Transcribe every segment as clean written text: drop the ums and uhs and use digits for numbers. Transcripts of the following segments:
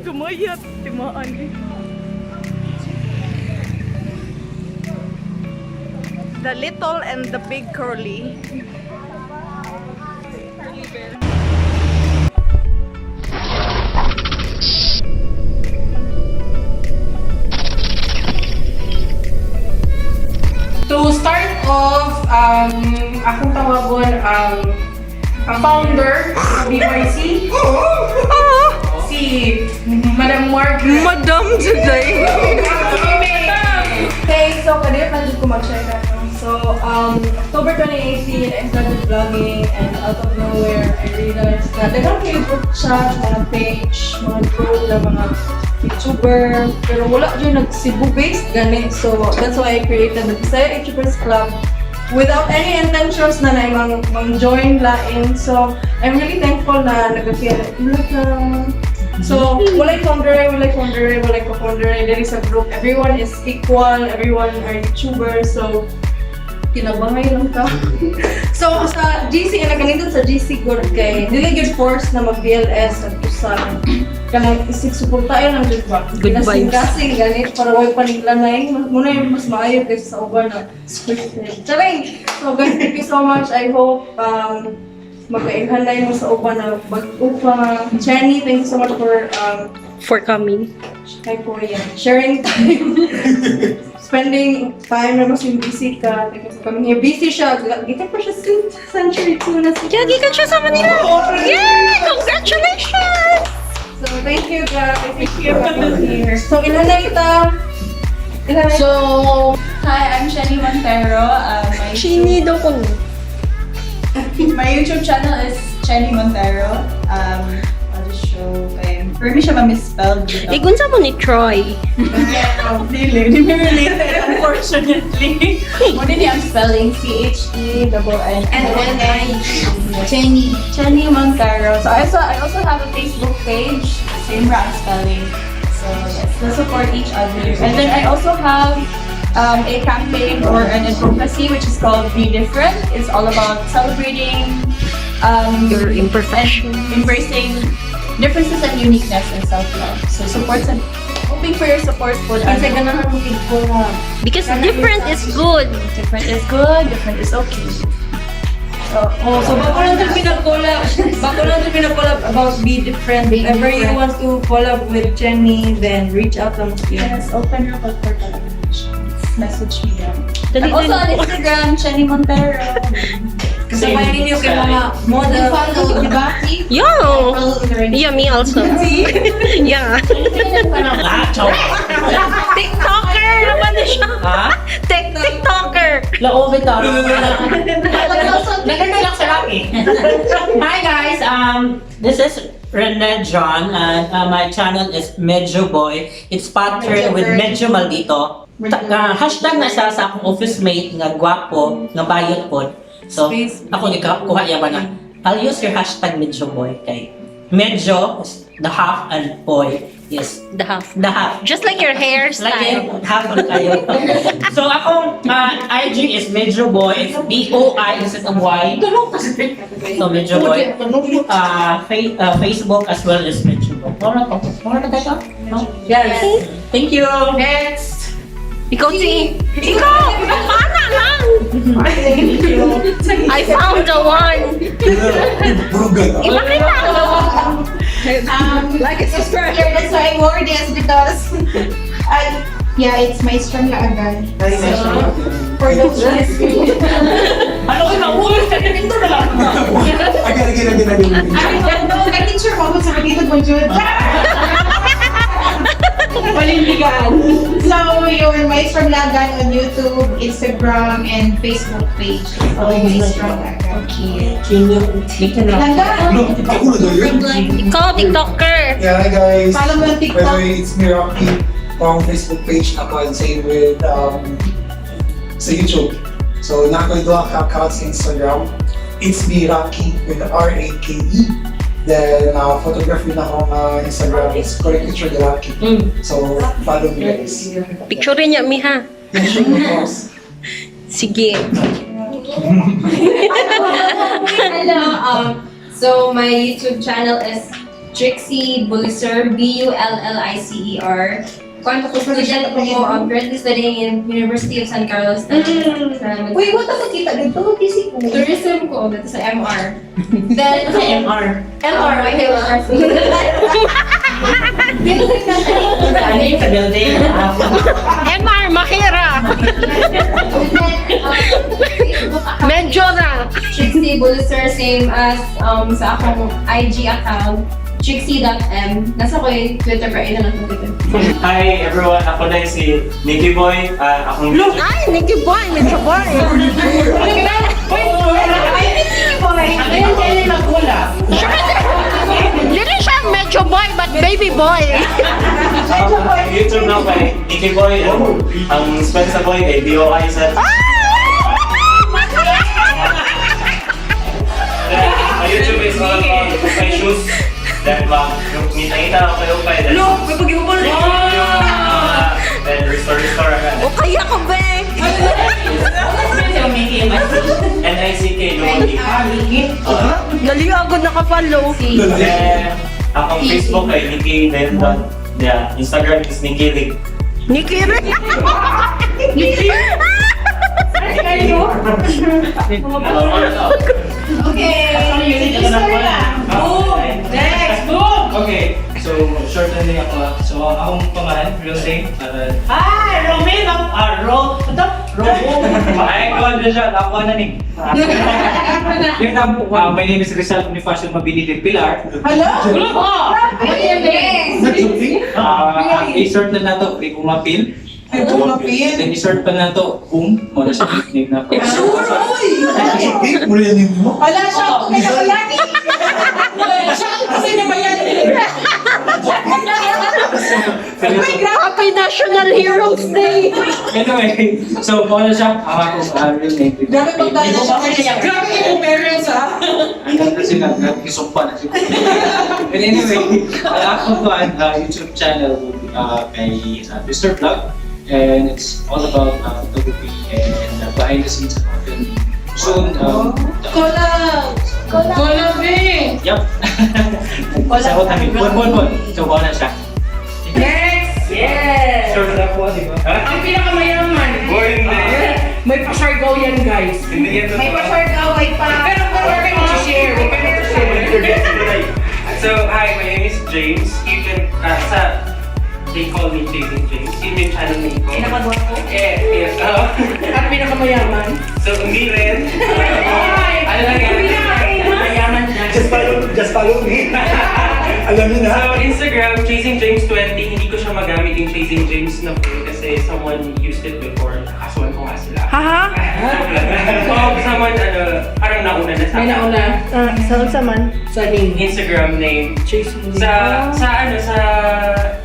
Kumayat, timaan eh. The little and the big curly. To start off, akong tawagon ang founder ng BYC, si Madam Margaret. Madam today. Okay, so kanina na ko mag-share ka, no? So, October 2018, I started vlogging and out of nowhere, I realized na daghang kayo group chat, mga page, mga group na mga YouTuber, pero wala dyan nag-Cebu-based gani. So, that's why I created the Bisaya YouTubers Club without any intentions na na mang join lain. So, I'm really thankful na nagka-feel So, walay founder, walay founder, walay co-founder, diri sa group. Everyone is equal, everyone are YouTubers, so kinabangay lang ka. So, sa GC, ang naganindot sa GC gud kay dili gyud force na mag-BLS at usa kanang isig suportayon lang jud ba. Good vibes. Kasing ganit para way paniglanay, muna yung mas maayo kaysa sa uban na scripted. Charing! So guys, thank you so much. I hope magkailhanay mo sa uban na bag-o pa. Jenny, thank you so much for For coming. Hi po yan. Sharing time. Spending time na mas yung busy ka. Thank you for coming here. Busy siya. Gikan pa siya sa Century 2 na siya. Kaya gikan siya sa Manila. Yay! Congratulations! So, thank you guys. Thank you for coming here. So, ilan na ita? Ilan na So, hi, I'm Shenny Montero. My, Chini daw ko. My YouTube channel is Chenny Montero. I'll just show kay for me siya ma-misspelled dito. Igun sa mo ni Troy. Dili, di mi related, unfortunately. Mo din ang spelling, C-H-E-N-N. N-N-I. Chenny. Chenny Montero. So I also have a Facebook page, same ra ang spelling. So yes, let's support each other. And then I also have a campaign or an advocacy which is called Be Different. It's all about celebrating Your imperfection. and embracing differences and uniqueness and self-love. So support and hoping for your support for Kasi ganahan mo ko na. Because different is good. Different is good, different is okay. Oh, so bago lang ito pinag-collab. Bago lang ito pinag-collab about be different. Be If ever you different. want to collab with Jenny, then reach out lang siya. Yes, open your call for collaborations. Message me yan. Dali, I'm also dali. on Instagram, Chenny Montero. Kasabay ninyo kay mga model. Follow, di ba? Yo! Follow already. Yeah, me also. Yeah. Ah, chow. TikToker naman na siya. Ha? TikToker. Laob ito. Naganda lang sa laki. Hi guys, this is Rene John and my channel is Medyo Boy. It's partner with Medyo Maldito. Hashtag na siya sa akong office mate nga gwapo, nga bayot po. So, ako ni kuha iya ba na. I'll use your hashtag Medyo Boy kay Medyo is the half and boy is The half. the half. Just like your hairstyle. Like half on kayo. So akong IG is Medyo Boy. It's B-O-I instead of Y. So Medyo Boy. Facebook as well as Medyo Boy. Mura to. Mura na tayo? No? Yes. Thank you. Next! Ikaw si... Ikaw! Paano lang? I found the one. Ipakita mo. Like and subscribe. Yeah, that's why I wore this because, yeah, it's my strong laagan. So, for those Ano ko na? Uy, ito na lang. Again, again, again, again. I don't know, kay teacher mo sa pagkita mo jud. Palindigan. So, yun, my strong lagan on YouTube, Instagram, and Facebook page. So, my strong lagan. Okay. Langga! No, ako na daw yun. Ikaw, TikToker. Yeah, hi guys. Follow mo on By the TikTok. way, it's me, Rocky. Akong Facebook page ako and same with sa YouTube. So, nakakuha ka account sa Instagram. It's me, Rocky, with R-A-K-E. Then, photography na akong Instagram is Caricature de Rocky. So, follow me guys. Picture niya, miha. Yeah, sure, of course. Sige. Hello. So my YouTube channel is Trixie Bullicer, Bullicer. Kuan ko, student ko, currently studying in University of San Carlos. Sa Uy, what ako kita dito? Busy ko. tourism ko, dito sa MR. Then, Sa MR. MR, okay, MR. Ano yung sa building? MR, Mahira! Then, Facebook account, Medyo na! Trixie Bullicer, same as sa akong IG account, trixie.m. Nasa ko yung Twitter, pero ina lang itong Twitter. Hi everyone, ako na si Nicky Boy. Akong Ay, Nicky Boy, medyo boy! Ayun, kailan magkula. Dili siya medyo boy, but baby boy! Ang YouTube na kay Nicky Boy. Ang spell sa boy ay B-O-I sa. Then, my YouTube is all about my shoes. Then, mag ngita-ngita ako kayo pa. Then, Look, may pag-iupal. Then, restore, restore agad. O kaya ko, be! N-I-C-K, Lucky. Dali agad nakapalo. Then, akong Facebook ay Nicky, then dot. Yeah, Instagram is Nicky Lee. Nicky rin! Okay. Boom! Next! Boom! Okay, so short na din ako. So akong pangalan, real name, Ah, Romeo! Ah, Ro... Ito? Robo. Ay, ko na siya, ako na ni. Yun lang po, my name is Rizal Bonifacio Mabini del Pilar. Hello? Yes! I-sort na nato, Rico Mapil. Ay, pumapil. Then i-sort pa nato, Boom. Muna siya nickname na po. Sure, uy! Mura yan yung mo. Wala siya ako kay nabayani. Siya ako kasi nabayani. Pero, Happy National Heroes Day! anyway, so muna siya, ang akong real name. Rico Grabe Mapil. pagdala siya. Grabe yung parents, ah. Ang kasi nag-isumpa na siya. But anyway, ang akong YouTube channel will be kay Mr. Vlog. And it's all about photography and behind the scenes of filming. Soon, Collab! Collab eh! Yep. Sa ko kami. Bon, bon, bon. So, wala siya. Next! Yes! Sure na po, di ba? Ang pinakamayaman. Boy, hindi. May pa-Siargao yan, guys. Hindi yan May pa-Siargao pa. Pero pero huwag kayo mag-share. Huwag kayo mag-share. So, hi, my name is James. You can, sa, they call me Chasing James. Yun yung channel name ko. Pinakagwapo. Eh, yes. Oh. At pinakamayaman. So, hindi rin. Ay! Ano lang yan? Pinakamayaman na. Just follow me. Alam niyo na. So, Instagram, Chasing James 20. Hindi ko siya magamit yung Chasing James na full kasi someone used it before. Nakasuhan ko nga sila. Haha? Joke lang. Oh, someone, ano, parang nauna na sa May akin. nauna. Sa man? Sa name. Instagram name. Chasing Sa ano, sa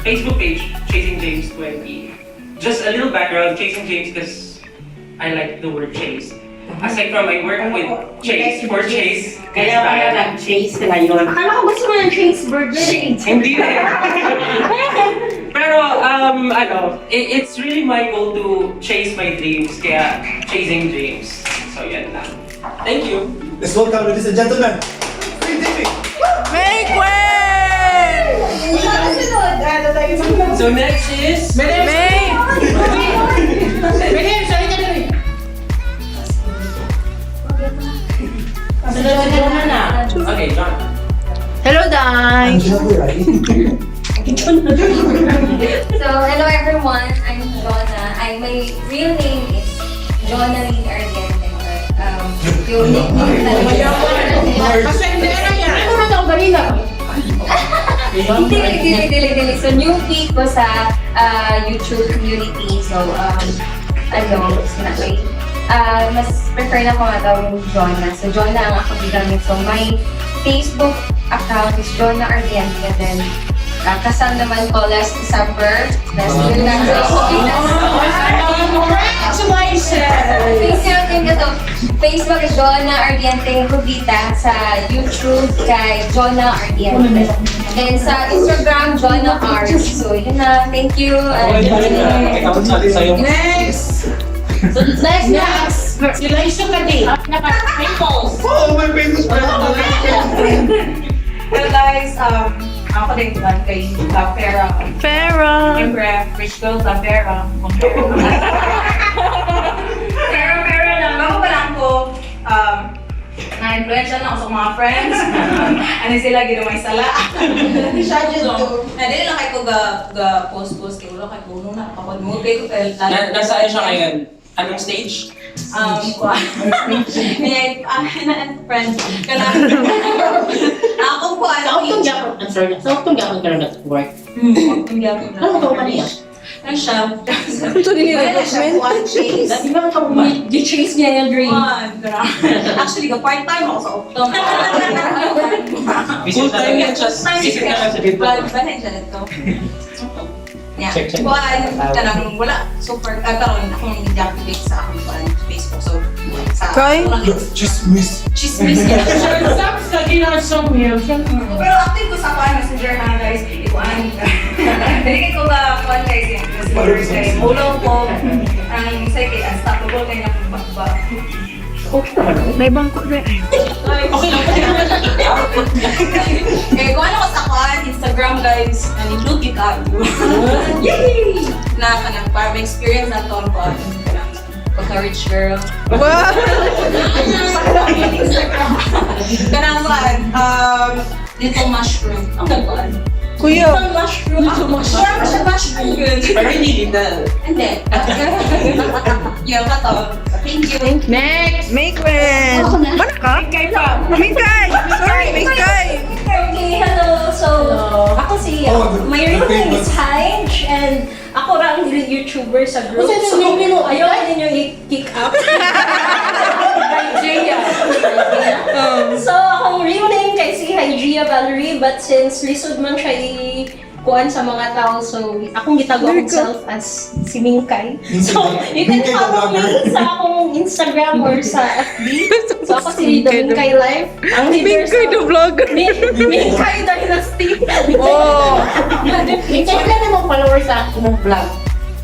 Facebook page, Chasing James 20. Just a little background, Chasing James because I like the word chase. Aside from I work with Chase, for Chase. Kaya pala nag-chase ngayon. Akala ko gusto mo ng Chase Burger. Hindi rin. Pero, ano, it's really my goal to chase my dreams, kaya Chasing James. So, yan lang. Thank you. Let's welcome, ladies and gentlemen, Free David. Make way! Sunod. Ano tayo? So, next is May! May sorry ka na rin. Sunod si Jonah na. Okay, John. Hello, Dai! Right? So, hello everyone. I'm Jonah. My real name is Jonah Lee Argente. But, yung nickname talaga. Pasendera yan. Ano na ako kanina? Hindi, dili, dili, dili. So, newbie ko sa YouTube community. So, ano, sinabi, mas prefer na ko nga tawag Jonah. So, Jonah ang ako gigamit. So, my Facebook account is Jonah Ardiente. And then, kasal naman ko last December. Last year na. So, Congratulations! Facebook yung ito. Facebook is Jonah Ardiente Rubita. Sa YouTube kay Jonah Ardiente. Then sa Instagram, Jonah R. So yun na. Thank you. Next! So, next na. Next! Si Laisha Kadi. Naka-pimples. Oh, my famous friend. Well guys, Ako din kuan kay La Pera. Farah! Siyempre, rich girls La Pera. Pera, pera lang. Bago pa lang ko, na-influensya na ako sa mga friends. Ano sila, ginamay sala. Siya dyan to. Na, dili lang kay ko ga post post kay wala kay kuno na kapag mo kay ko kay Nasaan siya ngayon? Anong stage? Kuan. Kaya na friends kana akong kuan. Sa utong gyapon, I'm sorry, sa utong gyapon karon nag-work. Gyapon. Ano ka man niya? Ano siya? Ito din yung Wala siya recruitment. kuan chase. Dati ba ka man? Gi-chase niya yung dream. Actually, ga part time ako sa Optom. Full time yan siya. Visit na lang sa Facebook. Balhin siya dito. Yeah. Check, check. Kuan, kanang wala super karon akong i-deactivate sa akong kuan Facebook. So sa Kay? walang Chismis. chismis niya. Pero Pero active ko sa kuan messenger ha guys. Ikuan. Dili ko ba kuan guys yung messenger kay ulo ko ang say kay unstoppable kay na bakba. May bangko rin. Okay lang, pwede naman siya. Kay kuan ako sa kuan Instagram guys, nanindot gyud kaayo. Yay! Na kanang para ma-experience na to ang kuan kanang pagka rich girl. Wow! Kanang kuan little mushroom. Ang kuan. Kuya! Little mushroom. Little mushroom. Parang siya mushroom yun. Pero hindi little. Hindi. Yung kato. Thank you. Next! Make friends! Mana ka? Kay pa. Mingkay! Sorry, Mingkay! Okay, hello. So, ako si, Oh, my real the name is famous. Hige and ako ra ang YouTuber sa group. So, ayaw ninyo i-kick up. Hygeia. So, akong real name kay si Hygeia Valerie, but since lisod man siya i-kuan sa mga tao, so akong gitago akong self as si Mingkay. So, you can Mingkay the follow me vlogger. sa akong Instagram or sa FB. So, ako si The Mingkay Life. Ang leader Mingkay sa the vlogger! Mingkay Dynasty. Oh! Minsan ka na mong followers sa akong vlog.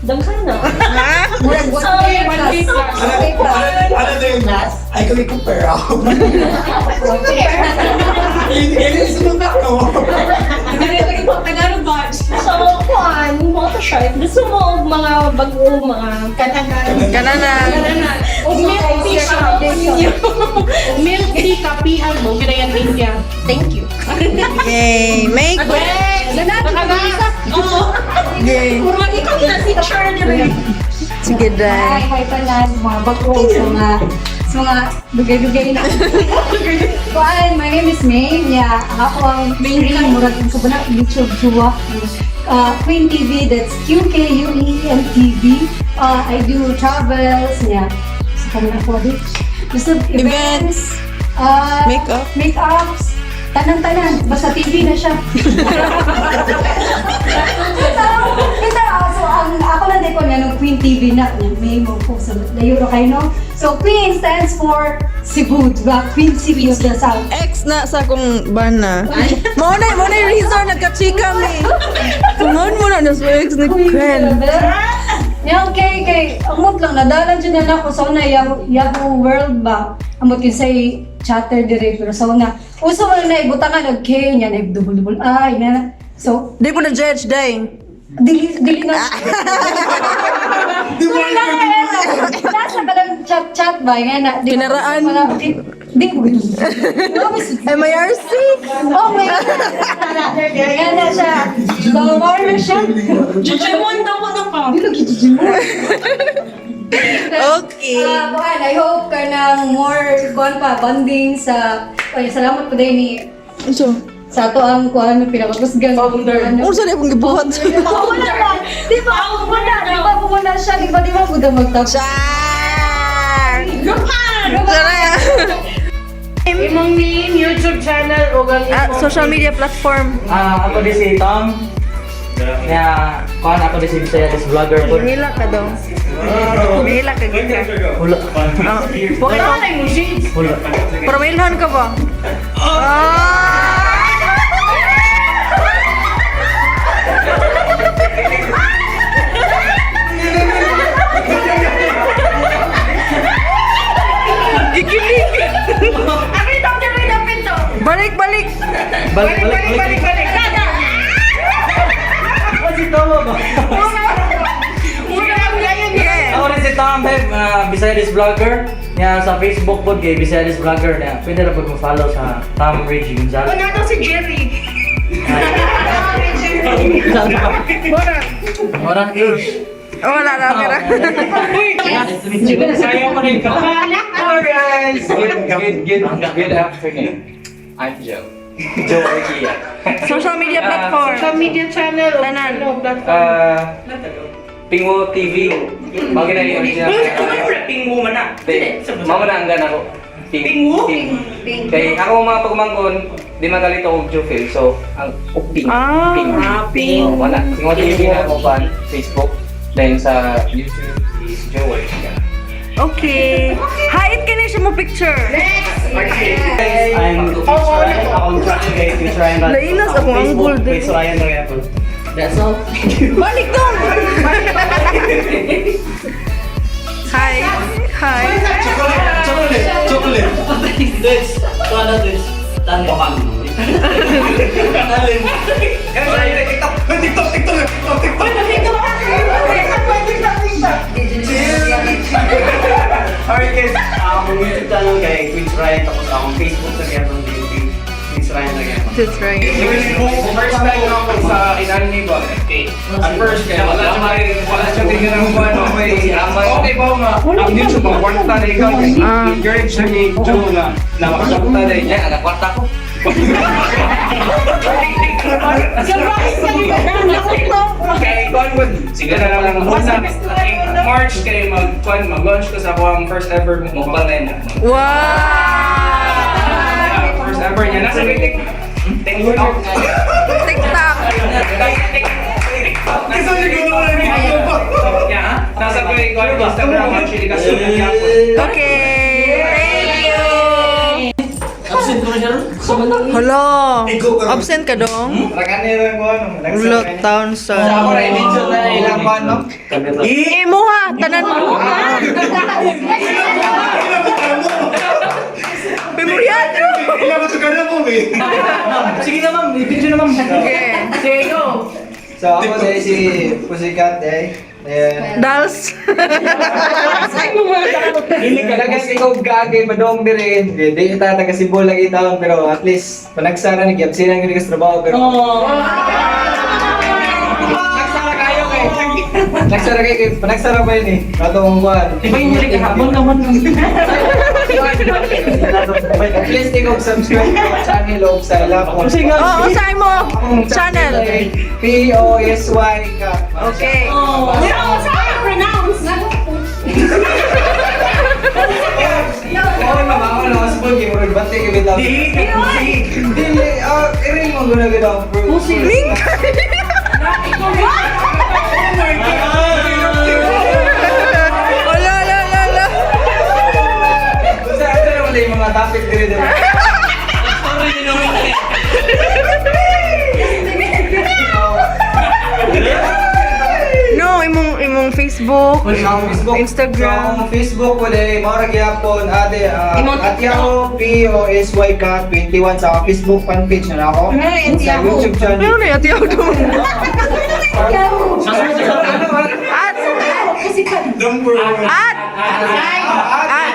Daghan na. Ha? Murag So, 1K plus. Ano, 1K plus. ano na yun? Ay, kami compare ako. Hindi, sunod na ako. Tagalog vibes. So, kuan, mo to siya. If gusto mo og mga bago, mga Kananan. Kanana! og milk tea siya. Milk tea, kapihan mo. Ginayan din niya. Thank you. Yay! Make Yay! Murag ikaw na teacher diri. Sige, Hi, Day. hi tanan, mga bago sa mga dugay-dugay na. Kuan, my name is May. Yeah, ako ang main murag sa na YouTube juwa. Queen TV, that's Q K U E N TV. I do travels, yeah. Sa kanila ako bitch. Basta events, Makeup. makeups, tanan-tanan, basta TV na siya. Kita, so ang ako lang din ko na nung Queen TV na, may mo po sa layo ra kayo no. So Queen stands for Cebu, diba? Queen City of the South. Ex na sa akong bana. Mao na yung reason nagka-chika mi. Tungod mo na na sa ex ni Queen Ken. Yeah, okay, kay amot lang nadalan jud na ako sa una Yahoo, Yahoo World ba. Amot yun say chatter dire pero sa una uso man na ibutangan og K nya na double double I na. So Di mo na judge, Day. dili dili na. Di ba? Nasa ka lang chat-chat ba? Nga na, di ba? Kinaraan. Wala, di, di ko MIRC? Oh my God! Nga na siya. Bawar na siya. Jujumon daw ko na pa. Okay. Kuan, I hope ka ng more kuan pa, bonding sa, ay, salamat po din ni So, sa ato ang kuan pinakakusgan. Founder. Ano? unsa na akong gibuhat? Wala na. Di ba? Wala. Di ba? Wala siya. Di ba? Di ba? Buda magtap. Char! Char! Imong name, YouTube channel, o ang Ah, imong social media platform. Ah, ako din si Tom. Kaya, kuhan ako din si Bisaya, this vlogger po. Mihila ka daw. Mihila ka gid ka. Hula. Oh. Bakit? Wala na yung shades. Hula. Pero mailhan ka ba? Ah! Gigilig! Balik, balik! Balik, balik, balik. Balik, balik. Bisayas Vlogger. Nya sa Facebook pod kay Bisayas Vlogger na. Pwede ra pod mo follow sa Tom Ridge Gonzalez. Wala daw si Jerry. Murang age. Oh, wala na, pera. Nice to meet you. Sayo ko rin ka. Hello guys! Good, good, good, good afternoon. I'm Joe. Joe Orgia. Social media platform. Social media channel. Tanan. Ano, platform. Pingo TV. Bagay na yung original. Pingmo man na. Di, mao na ang gana ko. Ping. Pingwo? Ping. Kay ako mga pagmangkon, di man galito og Jufil. So, ang og ping. Ah, Ping. ping. Oh, wala. Pingo TV na ako pa Facebook. Then sa YouTube is Joe Orgia. Okay. Hait ka na siya mo picture. Guys, I'm akong tracking kay Chris Ryan. Lainas akong Facebook, anggol din. Chris Ryan na yapon. That's all. Balik dong! Hi. Hi. Chocolate! Chocolate! Chocolate! This, wala this. Tanong. TikTok! TikTok! TikTok! TikTok! Alright guys, akong YouTube channel kay Queens Ryan, tapos akong Facebook na yapon din Queens Ryan na yapon. That's right. First time ako sa inani ba? Okay. At first, kaya wala siya wala siya tingnan ng buwan. Okay, okay ba nga? Ang YouTube, ang kwarta na ikaw. Encourage siya ni Joe na na makakwarta na niya. Ang kwarta ko. Kay Conwood, sige na lang ang una. March kay mag kuan mag-launch ko sa ako ang first ever mukbang na yun. Wow! First ever niya. Nasa may TikTok. TikTok. Kasi nagawa na ni Yeah, nasa ko yung Instagram actually kasi Okay. Thank you. Absent ko na siya ron. Hala. Ikaw ka. Absent ka dong? Rakanero ko ano. Ulo taon sa. Ako ra i-video na ilang kuan no. Imo ha, tanan mo. Memoryado. Kailangan ko na mo eh. Sige na ma'am, i-video na ma'am. Okay. Sige, go! So ako dahil si Pussycat eh. Ayan. Dals. Dagas ikaw gagay padong dire. Di kita taga Cebu lagi taon pero at least panagsara ni gyud sila gyud sa trabaho pero Nagsara kayo kay. Nagsara kayo kay panagsara pa yun eh. Katong kuan. Iba yung huli kahapon naman. At least ikaw subscribe sa channel o sa ilap. Oo, oh, usahay mo. Channel. P O S Y K. Okay. Pero saan ang pronounce? Oo na ako na mas po kay murag bati kay bitaw. Dili ah iring mo guna gud ang pusi. Mingkay. Wala, wala, wala, wala. Unsa asa naman yung mga topic diri diri. No, imong Facebook. Sa akong Facebook. Instagram. Sa akong Facebook ko dai mao ra gyapon ate Imong at Yahoo P O S Y K 21 sa akong Facebook fan page na ako. Sa YouTube channel. Ano na yati ako doon? Ano ba? At, Number one. at, at,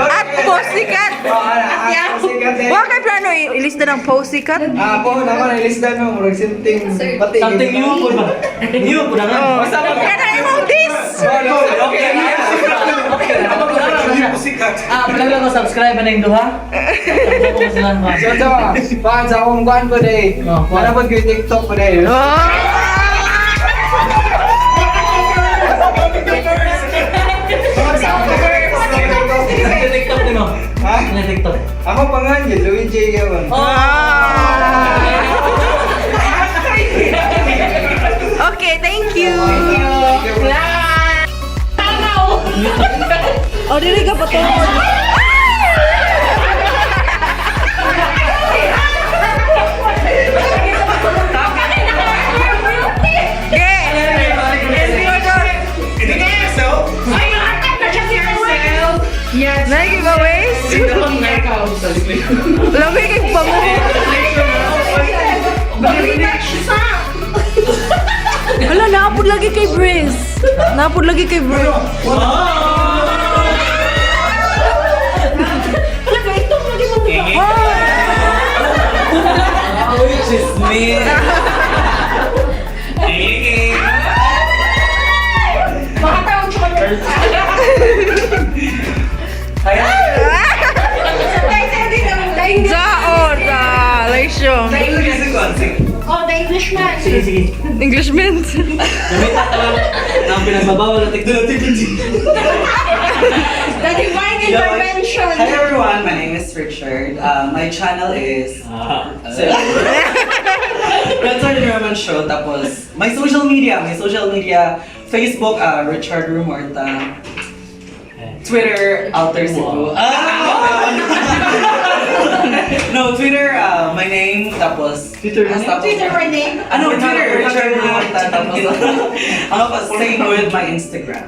at Posikat. At Yahoo. Wa kay plano ilista ng Posikat? Ah, po na ako nailista no, murag something pati. Something new po ba? New po naman. Oh. Kana imong this. Okay. Hindi po sikat. Ah, pala lang ko subscribe na yung duha. So, so, paan sa akong kuan ko day. Oh, kuan. Wala po ko TikTok ko day. Oh. TikTok din mo. Ha? Ano TikTok? Ako pa nga yun, Luigi Gaman. Ah. Okay, thank you. Oh, dili ka patungod. Okay. Introduce yourself. Yes. Nay giveaways? Lami kay bango. Hala, Naa pod lagi kay Briz. Naa pod lagi kay Briz. Talaga, ito lagi mo diba? Which is me. Makatawag siya kami. Jaora, like siya. Oh, the Englishman. Sige, sige. Englishman. Ang pinagbabawal na technology. The divine intervention. Hi everyone, my name is Richard. My channel is Richard Roman Show. Tapos, my social media, Facebook, Richard Rumorta. Twitter, Alter Cebu. Ah! No, Twitter, my name, tapos... Twitter, tapos, Twitter, my name. Ano, Twitter, Richard Rumorta, tapos... Ano pa, same with my Instagram.